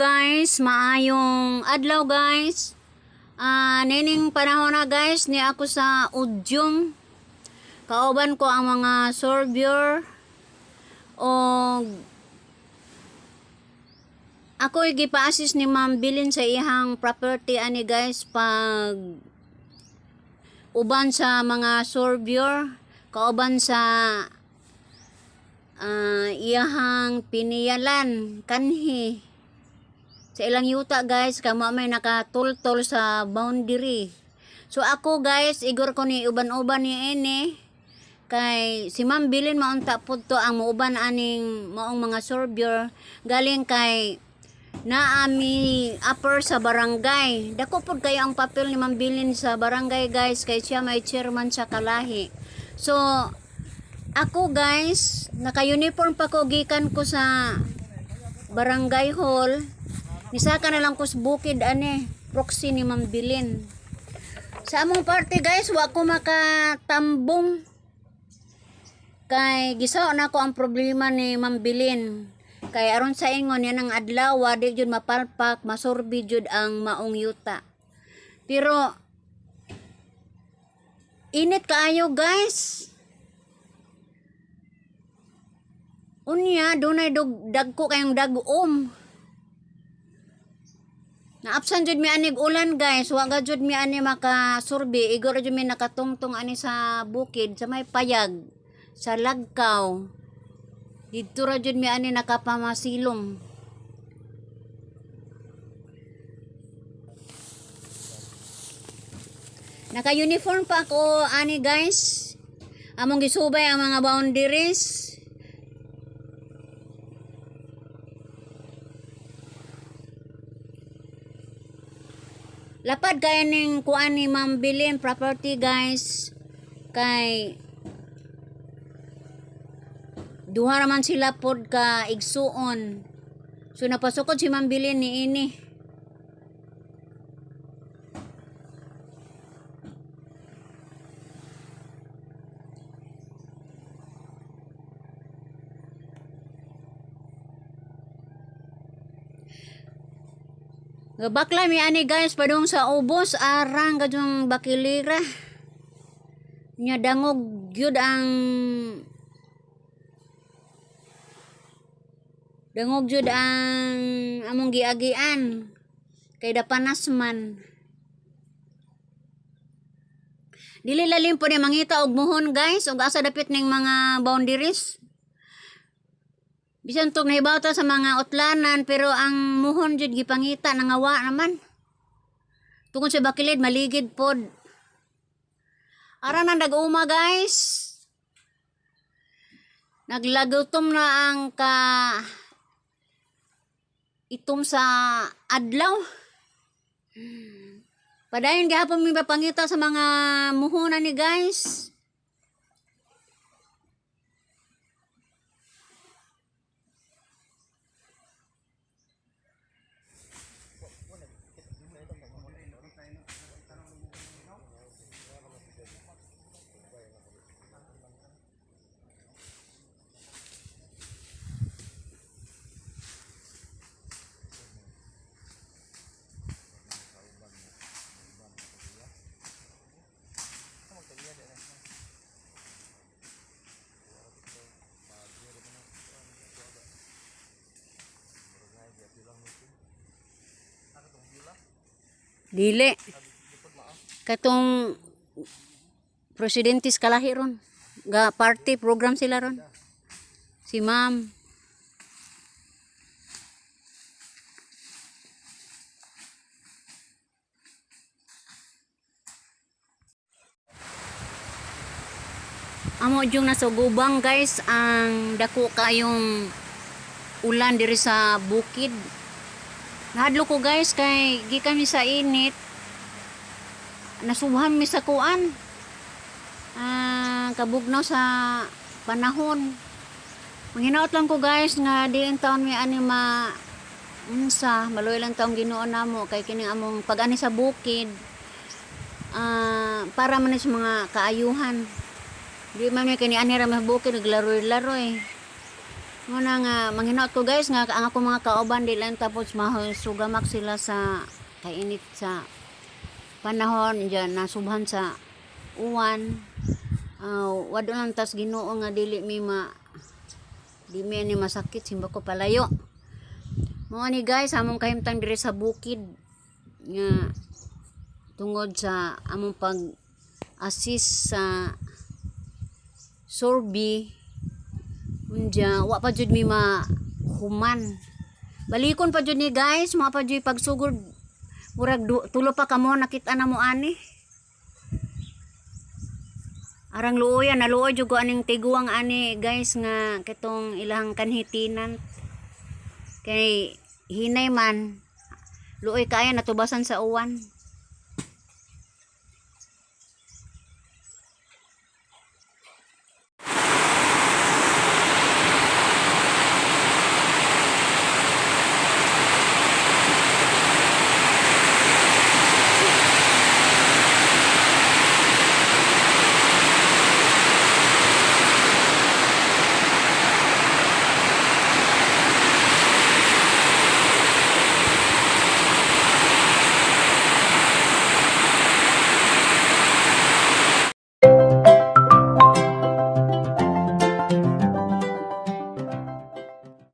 Guys, maayong adlaw, guys. Nining panahon na, guys, ni ako sa Udyong. Kauban ko ang mga surveyor og ako gipa-assist ni Ma'am Bilin sa iyang property ani, guys, pag uban sa mga surveyor, kauban sa iyahang piniyalan kanhi sa ilang yuta, guys, kamo may nakatultol sa boundary. So ako, guys, igor ko ni uban-uban ni ini kay si Ma'am Bilin maunta pud to ang muuban aning maong mga surveyor, galing kay naami upper sa barangay. Dako pud kayo ang papel ni Ma'am Bilin sa barangay, guys, kay siya may chairman sa kalahi. So ako, guys, naka-uniform pa ko gikan ko sa barangay hall. Nisaka na lang ko sa bukid ane, proxy ni Ma'am Bilin. Sa among party, guys, wa ko makatambong. Kay gisaw na ko ang problema ni Ma'am Bilin. Kay aron sa ingon yan ang adlaw, di jud mapalpak, masurbi jud ang maong yuta. Pero init kaayo, guys. Unya, dunay dagko kayong dag-om. Naabsan jud mi anig ulan, guys. Wa ga jud mi ani makasurbi. Igor jud mi nakatungtong ani sa bukid sa may payag sa Lagkaw. Didto ra jud mi ani nakapamasilong. Naka-uniform pa ako ani, guys. Among gisubay ang mga boundaries. Lapad kaya ning kuan ni Ma'am Bilin property, guys. Kay duha raman sila pod ka igsuon. So napasukod si Ma'am Bilin ni ini. Gabakla mi ani, guys, padung sa ubos arang gadyong bakilira. Nya dangog jud ang among giagian kay dapanas man. Dili lalim po ni mangita og muhon, guys, ug asa dapit ning mga boundaries. Bisan tog nahibaw ta sa mga utlanan, pero ang muhon jud gipangita, nangawa naman. Tungod sa bakilid maligid pod. Ara nang dag-uma, guys. Naglagutom na ang ka itom sa adlaw. Padayon gihapon mi pangita sa mga muhonan ni, guys. Dili. Katong presidente sa kalahi ron. Ga party program sila ron. Si Ma'am. Amo yung nasugubang, guys, ang dako kayong ulan diri sa bukid. Nahadlo ko, guys, kay gikan mi sa init. Nasuhan mi sa kuan. Kabugnaw sa panahon. Manghinaot lang ko, guys, nga di taon mi ani ma unsa maluoy lang taong Ginoo namo kay kining among pag-ani sa bukid para man ni sa mga kaayuhan. Di man mi kani ani ra may bukid naglaroy-laroy. Muna nga manghinaot ko, guys, nga ang ako mga kauban di lang tapos masugamak sila sa kainit sa panahon diyan, nasubhan sa uwan. Wado lang tas Ginoo nga dili mi ma di mi ani masakit, simba ko palayo. Mao ni, guys, among kahimtang diri sa bukid nga tungod sa among pag assist sa survey. Unya wa pa jud mi mahuman, balikon pa jud ni, guys, mga pa jud pagsugod, murag tulo pa kamo nakita na mo ani. Arang luoyan, naluoy jud ko aning tiguang ani, guys, nga kitong ilang kanhitinan kay hinay man, luoy kaya natubasan sa uwan.